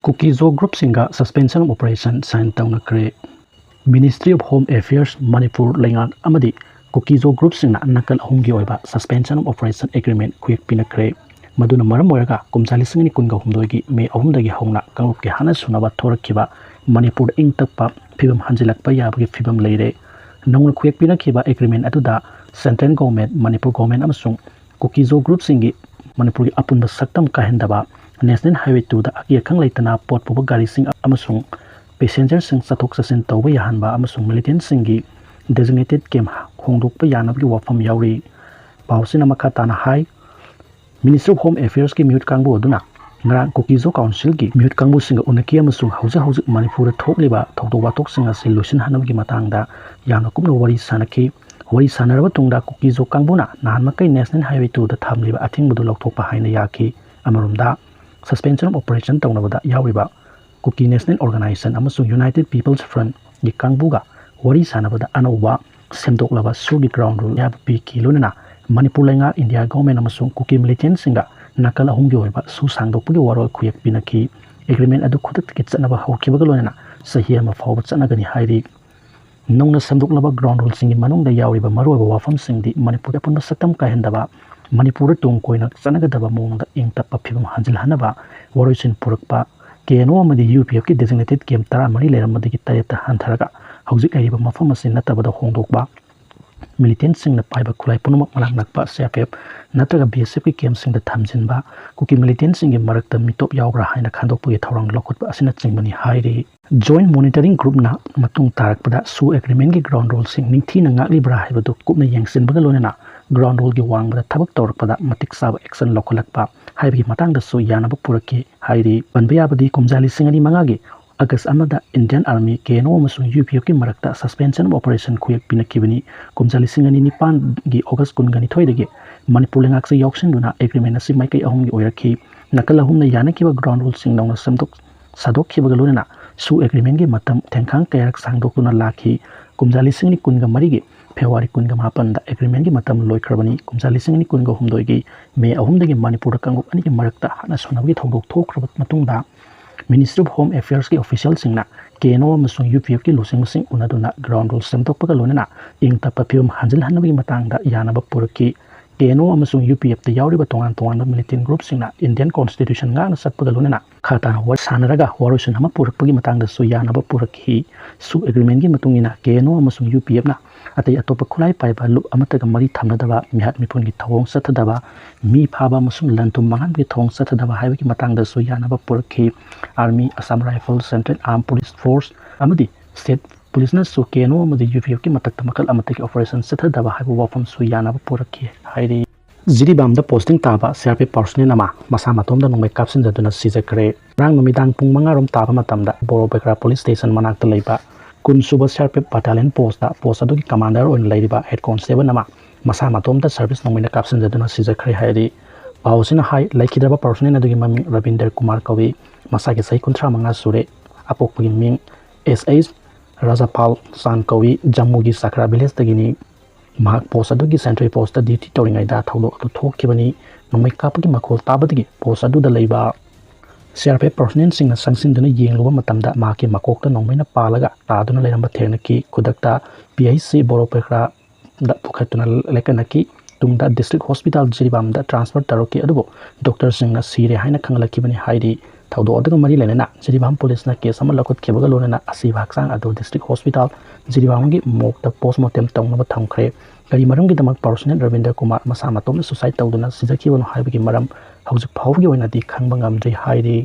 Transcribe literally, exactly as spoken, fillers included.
ꯀꯨꯀꯤꯖꯣ ꯒ꯭ꯔꯨꯞꯁꯤꯡꯒ Suspension of Operation sign ꯇꯧꯅꯈ꯭ꯔꯦ꯫ Ministry of Home Affairs Manipur ꯂꯩꯉꯥꯛ ꯑꯃꯗꯤ ꯀꯨꯀꯤꯖꯣ ꯒ꯭ꯔꯨꯞꯁꯤꯡꯅ ꯅꯥꯀꯜ ꯑꯍꯨꯝꯒꯤ ꯑꯣꯏꯕ Suspension of Operation Agreement ꯈꯨꯌꯦꯛ ꯄꯤꯅꯈ꯭ꯔꯦ꯫ ꯃꯗꯨꯅ ꯃꯔꯝ ꯑꯣꯏꯔꯒ ꯀꯨꯝꯖꯥ ꯂꯤꯁꯤꯡ ꯑꯅꯤ ꯀꯨꯟꯒ ꯍꯨꯝꯗꯣꯏꯒꯤ ꯃꯦ ꯑꯍꯨꯝꯗꯒꯤ ꯍꯧꯅ ꯀꯥꯡꯂꯨꯞꯀꯤ ꯍꯥꯠꯅ ꯁꯨꯅꯕ ꯊꯣꯔꯛꯈꯤꯕ ꯃꯅꯤꯄꯨꯔꯗ ꯏꯪ ꯇꯞꯄ ꯐꯤꯕꯝ ꯍꯟꯖꯤꯜꯂꯛꯄ ꯌꯥꯕꯒꯤ ꯐꯤꯕꯝ ꯂꯩꯔꯦ꯫ ꯅꯧꯅ ꯈꯨꯌꯦꯛ ꯄꯤꯅꯈꯤꯕ agreement ꯑꯗꯨꯗ central government, ꯃꯅꯤꯄꯨꯔ government ꯑꯃꯁꯨꯡ ꯀꯨꯀꯤꯖꯣ ꯒ꯭ꯔꯨꯞꯁꯤꯡꯒꯤ ꯃꯅꯤꯄꯨꯔꯒꯤ ꯑꯄꯨꯟꯕ ꯁꯛꯇꯝ ꯀꯥꯏꯍꯟꯗꯕ, National Highway two ꯗ ꯑꯀꯤ ꯑꯈꯪ ꯂꯩꯇꯅ ꯄꯣꯠ ꯄꯨꯕ ꯒꯥꯔꯤꯁꯤꯡ ꯑꯃꯁꯨꯡ passengerꯁꯤꯡ ꯆꯠꯊꯣꯛ ꯆꯠꯁꯤꯟ ꯇꯧꯕ ꯌꯥꯍꯟꯕ ꯑꯃꯁꯨꯡ militantꯁꯤꯡꯒꯤ designated camp ꯍꯣꯡꯗꯣꯛꯄ ꯌꯥꯅꯕꯒꯤ ꯋꯥꯐꯝ ꯌꯥꯎꯔꯤ꯫ ꯄꯥꯎꯁꯤꯅ ꯃꯈꯥ ꯇꯥꯅ ꯍꯥꯏ, Ministry of Home Affairsꯀꯤ ꯃꯤꯍꯨꯠ ꯀꯥꯡꯕꯨ ꯑꯗꯨꯅ ꯉꯔꯥꯡ ꯀꯨꯀꯤꯖꯣ councilꯒꯤ ꯃꯤꯍꯨꯠ ꯀꯥꯡꯕꯨꯁꯤꯡꯒ ꯎꯅꯈꯤ ꯑꯃꯁꯨꯡ ꯍꯧꯖꯤꯛ ꯍꯧꯖꯤꯛ ꯃꯅꯤꯄꯨꯔꯗ ꯊꯣꯛꯂꯤꯕ ꯊꯧꯗꯣꯛ ꯋꯥꯊꯣꯛꯁꯤꯡ ꯑꯁꯤ ꯂꯣꯏꯁꯤꯟꯍꯟꯅꯕꯒꯤ ꯃꯇꯥꯡꯗ ꯌꯥꯝꯅ ꯀꯨꯞꯅ ꯋꯥꯔꯤ ꯁꯥꯅꯈꯤ꯫ ꯋꯥꯔꯤ ꯁꯥꯅꯔꯕ ꯇꯨꯡꯗ ꯀꯨꯀꯤꯖꯣ ꯀꯥꯡꯕꯨꯅ ꯅꯍꯥꯟꯃꯈꯩ National Highway two ꯗ ꯊꯝꯂꯤꯕ ꯑꯊꯤꯡꯕꯗꯨ ꯂꯧꯊꯣꯛꯄ ꯍꯥꯏꯅ ꯌꯥꯈꯤ꯫ ꯑꯃꯔꯣꯝꯗ, Suspension of Operation ꯇꯧꯅꯕꯗ ꯌꯥꯎꯔꯤꯕ Kuki National Organisation ꯑꯃꯁꯨꯡ United People's Frontꯀꯤ ꯀꯥꯡꯕꯨꯒ ꯋꯥꯔꯤ ꯁꯥꯅꯕꯗ ꯑꯅꯧꯕ ꯁꯦꯝꯗꯣꯛꯂꯕ SoO ꯒꯤ ground rule ꯑꯌꯥꯕ ꯄꯤꯈꯤ꯫ ꯂꯣꯏꯅꯅ ꯃꯅꯤꯄꯨꯔ ꯂꯩꯉꯥꯛ, India government ꯑꯃꯁꯨꯡ ꯀꯨꯀꯤ militantꯁꯤꯡꯒ ꯅꯥꯀꯜ ꯑꯍꯨꯝꯒꯤ ꯑꯣꯏꯕ SoO ꯁꯥꯡꯗꯣꯛꯄꯒꯤ ꯋꯥꯔꯣꯜ ꯈꯨꯌꯦꯛ ꯄꯤꯅꯈꯤ꯫ Agreement ꯑꯗꯨ ꯈꯨꯗꯛꯇꯒꯤ ꯆꯠꯅꯕ ꯍꯧꯈꯤꯕꯒ ꯂꯣꯏꯅꯅ ꯆꯍꯤ ꯑꯃ ꯐꯥꯎꯕ ꯆꯠꯅꯒꯅꯤ ꯍꯥꯏꯔꯤ꯫ ꯅꯧꯅ ꯁꯦꯝꯗꯣꯛꯂꯕ ground ruleꯁꯤꯡꯒꯤ ꯃꯅꯨꯡꯗ ꯌꯥꯎꯔꯤꯕ ꯃꯔꯨꯑꯣꯏꯕ ꯋꯥꯐꯝꯁꯤꯡꯗꯤ ꯃꯅꯤꯄꯨꯔꯒꯤ ꯑꯄꯨꯟꯕ ꯁꯛꯇꯝ ꯀꯥꯏꯍꯟꯗꯕ, ꯃꯅꯤꯄꯨꯔꯗ ꯇꯨꯡ ꯀꯣꯏꯅ ꯆꯠꯅꯒꯗꯕ ꯃꯑꯣꯡꯗ ꯏꯪ ꯇꯞꯄ ꯐꯤꯕꯝ ꯍꯟꯖꯤꯜꯍꯟꯅꯕ ꯋꯥꯔꯣꯏꯁꯤꯟ ꯄꯨꯔꯛꯄ, KNO ꯑꯃꯗꯤ UPFꯀꯤ designated camp ꯇꯔꯥꯃꯔꯤ ꯂꯩꯔꯝꯕꯗꯒꯤ ꯇꯔꯦꯠꯇ ꯍꯟꯊꯔꯒ ꯍꯧꯖꯤꯛ ꯂꯩꯔꯤꯕ ꯃꯐꯝ ꯑꯁꯤ ꯅꯠꯇꯕꯗ ꯍꯣꯡꯗꯣꯛꯄ, militantꯁꯤꯡꯅ ꯄꯥꯏꯕ ꯈꯨꯠꯂꯥꯏ ꯄꯨꯝꯅꯃꯛ ꯃꯅꯥꯛ ꯅꯛꯄ CRPF ꯅꯠꯇ꯭ꯔꯒ BSFꯀꯤ campꯁꯤꯡꯗ ꯊꯝꯖꯤꯟꯕ, ꯀꯨꯀꯤ militantꯁꯤꯡꯒꯤ ꯃꯔꯛꯇ ꯃꯤꯇꯣꯞ ꯌꯥꯎꯕ꯭ꯔꯥ ꯍꯥꯏꯅ ꯈꯪꯗꯣꯛꯄꯒꯤ ꯊꯧꯔꯥꯡ ꯂꯧꯈꯠꯄ ꯑꯁꯤꯅꯆꯤꯡꯕꯅꯤ ꯍꯥꯏꯔꯤ꯫ Joint Monitoring Groupꯅ ꯃꯇꯨꯡ ꯇꯥꯔꯛꯄꯗ SoO agreementꯀꯤ ground ruleꯁꯤꯡ ꯅꯤꯡꯊꯤꯅ ꯉꯥꯛꯂꯤꯕ꯭ꯔꯥ ꯍꯥꯏꯕꯗꯨ ꯀꯨꯞꯅ ꯌꯦꯡꯁꯤꯟꯕꯒ ꯂꯣꯏꯅꯅ ground ruleꯒꯤ ꯋꯥꯡꯃꯗ ꯊꯕꯛ ꯇꯧꯔꯛꯄꯗ ꯃꯇꯤꯛ ꯆꯥꯕ action ꯂꯧꯈꯠꯂꯛꯄ ꯍꯥꯏꯕꯒꯤ ꯃꯇꯥꯡꯗꯁꯨ ꯌꯥꯅꯕ ꯄꯨꯔꯛꯈꯤ ꯍꯥꯏꯔꯤ꯫ ꯄꯟꯕ ꯌꯥꯕꯗꯤ, ꯀꯨꯝꯖꯥ ꯂꯤꯁꯤꯡ ꯑꯅꯤ ꯃꯉꯥꯒꯤ August ꯑꯃꯗ Indian Army, KNO ꯑꯃꯁꯨꯡ UPFꯀꯤ ꯃꯔꯛꯇ Suspension of Operation ꯈꯨꯌꯦꯛ ꯄꯤꯅꯈꯤꯕꯅꯤ꯫ ꯀꯨꯝꯖꯥ ꯂꯤꯁꯤꯡ ꯑꯅꯤ ꯅꯤꯄꯥꯟꯒꯤ August ꯀꯨꯟꯒ ꯅꯤꯊꯣꯏꯗꯒꯤ ꯃꯅꯤꯄꯨꯔ ꯂꯩꯉꯥꯛꯁꯨ ꯌꯥꯎꯁꯤꯟꯗꯨꯅ agreement ꯑꯁꯤ ꯃꯥꯏꯀꯩ ꯑꯍꯨꯝꯒꯤ ꯑꯣꯏꯔꯛꯈꯤ꯫ ꯅꯥꯀꯜ ꯑꯍꯨꯝꯅ ꯌꯥꯅꯈꯤꯕ ground ruleꯁꯤꯡ ꯅꯧꯅ ꯁꯦꯝꯗꯣꯛ ꯁꯥꯗꯣꯛꯈꯤꯕꯒ ꯂꯣꯏꯅꯅ SoO agreementꯀꯤ ꯃꯇꯝ ꯊꯦꯡꯈꯥꯡ ꯀꯌꯥꯔꯛ ꯁꯥꯡꯗꯣꯛꯇꯨꯅ ꯂꯥꯛꯈꯤ꯫ ꯀꯨꯝꯖꯥ ꯂꯤꯁꯤꯡ ꯑꯅꯤ ꯀꯨꯟꯒ ꯃꯔꯤꯒꯤ February ꯀꯨꯟꯒ ꯃꯥꯄꯟꯗ agreementꯀꯤ ꯃꯇꯝ ꯂꯣꯏꯈ꯭ꯔꯕꯅꯤ꯫ ꯀꯨꯝꯖꯥ ꯂꯤꯁꯤꯡ ꯑꯅꯤ ꯀꯨꯟꯒ ꯍꯨꯝꯗꯣꯏꯒꯤ May ꯑꯍꯨꯝꯗꯒꯤ ꯃꯅꯤꯄꯨꯔꯗ ꯀꯥꯡꯂꯨꯞ ꯑꯅꯤꯒꯤ ꯃꯔꯛꯇ ꯍꯥꯠꯅ ꯁꯨꯅꯕꯒꯤ ꯊꯧꯗꯣꯛ ꯊꯣꯛꯈ꯭ꯔꯕ ꯃꯇꯨꯡꯗ Ministry of Home Affairsꯀꯤ officialꯁꯤꯡꯅ KNO ꯑꯃꯁꯨꯡ UPFꯀꯤ ꯂꯨꯆꯤꯡꯕꯁꯤꯡ ꯎꯅꯗꯨꯅ ground rule ꯁꯦꯝꯗꯣꯛꯄꯒ ꯂꯣꯏꯅꯅ ꯏꯪ ꯇꯞꯄ ꯐꯤꯕꯝ ꯍꯟꯖꯤꯜꯍꯟꯅꯕꯒꯤ ꯃꯇꯥꯡꯗ ꯌꯥꯅꯕ ꯄꯨꯔꯛꯈꯤ꯫ KNO ꯑꯃꯁꯨꯡ UPFꯇ ꯌꯥꯎꯔꯤꯕ ꯇꯣꯉꯥꯟ ꯇꯣꯉꯥꯟꯕ militant groupꯁꯤꯡꯅ Indian Constitution ꯉꯥꯛꯅ ꯆꯠꯄꯒ ꯂꯣꯏꯅꯅ ꯃꯈꯥ ꯇꯥꯅ ꯋꯥꯔꯤ ꯁꯥꯟꯅꯔꯒ ꯋꯥꯔꯣꯏꯁꯤꯟ ꯑꯃ ꯄꯨꯔꯛꯄꯒꯤ ꯃꯇꯥꯡꯗꯁꯨ ꯌꯥꯅꯕ ꯄꯨꯔꯛꯈꯤ꯫ ꯁꯨ agreementꯀꯤ ꯃꯇꯨꯡ ꯏꯟꯅ KNO ꯑꯃꯁꯨꯡ UPFꯅ ꯑꯇꯩ ꯑꯇꯣꯞꯄ ꯈꯨꯠꯂꯥꯏ ꯄꯥꯏꯕ ꯂꯨꯞ ꯑꯃꯠꯇꯒ ꯃꯔꯤ ꯊꯝꯅꯗꯕ, ꯃꯤꯍꯥꯠ ꯃꯤꯄꯨꯟꯒꯤ ꯊꯧꯑꯣꯡ ꯆꯠꯊꯗꯕ, ꯃꯤ ꯐꯥꯕ ꯑꯃꯁꯨꯡ ꯂꯟ ꯊꯨꯝ ꯃꯥꯡꯍꯟꯕꯒꯤ ꯊꯧꯑꯣꯡ ꯆꯠꯊꯗꯕ ꯍꯥꯏꯕꯒꯤ ꯃꯇꯥꯡꯗꯁꯨ ꯌꯥꯅꯕ ꯄꯨꯔꯛꯈꯤ꯫ Army, Assam Rifles, Central Armed Police Force ꯑꯃꯗꯤ state policeꯅꯁꯨ KNO ꯑꯃꯗꯤ UPFꯀꯤ ꯃꯊꯛꯇ ꯃꯈꯜ ꯑꯃꯠꯇꯒꯤ operation ꯆꯠꯊꯗꯕ ꯍꯥꯏꯕ ꯋꯥꯐꯝꯁꯨ ꯌꯥꯅꯕ ꯄꯨꯔꯛꯈꯤ ꯍꯥꯏꯔꯤ꯫ ꯖꯤꯔꯤꯕꯥꯝꯗ posting ꯇꯥꯕ CRPF personnel ꯑꯃ ꯃꯁꯥ ꯃꯇꯣꯝꯗ ꯅꯣꯡꯃꯩ ꯀꯥꯞꯁꯤꯟꯖꯗꯨꯅ ꯁꯤꯖꯈ꯭ꯔꯦ꯫ ꯉꯔꯥꯡ ꯅꯨꯃꯤꯗꯥꯡ ꯄꯨꯡ ꯃꯉꯥ ꯔꯣꯝ ꯇꯥꯕ ꯃꯇꯝꯗ ꯕꯣꯔꯣꯄꯦꯀ꯭ꯔꯥ police station ꯃꯅꯥꯛꯇ ꯂꯩꯕ ꯀꯨꯟ ꯁꯨꯕ CRPF battalion postꯇ post ꯑꯗꯨꯒꯤ commander ꯑꯣꯏꯅ ꯂꯩꯔꯤꯕ head constable ꯑꯃ ꯃꯁꯥ ꯃꯇꯣꯝꯇ service ꯅꯣꯡꯃꯩꯅ ꯀꯥꯞꯁꯤꯟꯖꯗꯨꯅ ꯁꯤꯖꯈ꯭ꯔꯦ ꯍꯥꯏꯔꯤ꯫ ꯄꯥꯎꯁꯤꯅ ꯍꯥꯏ, ꯂꯩꯈꯤꯗ꯭ꯔꯕ personnel ꯑꯗꯨꯒꯤ ꯃꯃꯤꯡ ꯔꯕꯤꯟꯗꯔ ꯀꯨꯃꯥꯔ ꯀꯧꯏ꯫ ꯃꯁꯥꯒꯤ ꯆꯍꯤ ꯀꯨꯟꯊ꯭ꯔꯥ ꯃꯉꯥ ꯁꯨꯔꯦ꯫ ꯑꯄꯣꯛꯄꯒꯤ ꯃꯤꯡ S H ꯔꯥꯖꯥꯄꯥꯜ ꯆꯥꯟ ꯀꯧꯏ꯫ ꯖꯝꯃꯨꯒꯤ ꯆꯥꯈ꯭ꯔꯥ villageꯇꯒꯤꯅꯤ꯫ ꯃꯍꯥꯛ post ꯑꯗꯨꯒꯤ sentry postꯇ duty ꯇꯧꯔꯤꯉꯩꯗ ꯊꯧꯗꯣꯛ ꯑꯗꯨ ꯊꯣꯛꯈꯤꯕꯅꯤ꯫ ꯅꯣꯡꯃꯩ ꯀꯥꯞꯄꯒꯤ ꯃꯈꯣꯜ ꯇꯥꯕꯗꯒꯤ post ꯑꯗꯨꯗ ꯂꯩꯕ CRPF personnelꯁꯤꯡꯅ ꯆꯪꯁꯤꯟꯗꯨꯅ ꯌꯦꯡꯂꯨꯕ ꯃꯇꯝꯗ ꯃꯍꯥꯛꯀꯤ ꯃꯀꯣꯛꯇ ꯅꯣꯡꯃꯩꯅ ꯄꯥꯜꯂꯒ ꯇꯥꯗꯨꯅ ꯂꯩꯔꯝꯕ ꯊꯦꯡꯅꯈꯤ꯫ ꯈꯨꯗꯛꯇ PHC ꯕꯣꯔꯣꯄꯦꯀ꯭ꯔꯥꯗ ꯄꯨꯈꯠꯇꯨꯅ ꯂꯥꯏꯀꯠꯅꯈꯤ꯫ ꯇꯨꯡꯗ district hospital ꯖꯤꯔꯤꯕꯥꯝꯗ transfer ꯇꯧꯔꯛꯈꯤ, ꯑꯗꯨꯕꯨ doctorꯁꯤꯡꯅ ꯁꯤꯔꯦ ꯍꯥꯏꯅ ꯈꯪꯂꯛꯈꯤꯕꯅꯤ ꯍꯥꯏꯔꯤ꯫ ꯊꯧꯗꯣꯛ ꯑꯗꯨꯒ ꯃꯔꯤ ꯂꯩꯅꯅ ꯖꯤꯔꯤꯕꯥꯝ policeꯅ case ꯑꯃ ꯂꯧꯈꯠꯈꯤꯕꯒ ꯂꯣꯏꯅꯅ ꯑꯁꯤꯕ ꯍꯛꯆꯥꯡ ꯑꯗꯨ district hospital ꯖꯤꯔꯤꯕꯥꯝꯒꯤ morgueꯗ postmortem ꯇꯧꯅꯕ ꯊꯝꯈ꯭ꯔꯦ꯫ ꯀꯔꯤ ꯃꯔꯝꯒꯤꯗꯃꯛ personnel ꯔꯕꯤꯟꯗ꯭ꯔ ꯀꯨꯃꯥꯔ ꯃꯁꯥ ꯃꯇꯣꯝꯇ suicide ꯇꯧꯗꯨꯅ ꯁꯤꯖꯈꯤꯕꯅꯣ ꯍꯥꯏꯕꯒꯤ ꯃꯔꯝ ꯍꯧꯖꯤꯛ ꯐꯥꯎꯕꯒꯤ ꯑꯣꯏꯅꯗꯤ ꯈꯪꯕ ꯉꯝꯗ꯭ꯔꯤ ꯍꯥꯏꯔꯤ꯫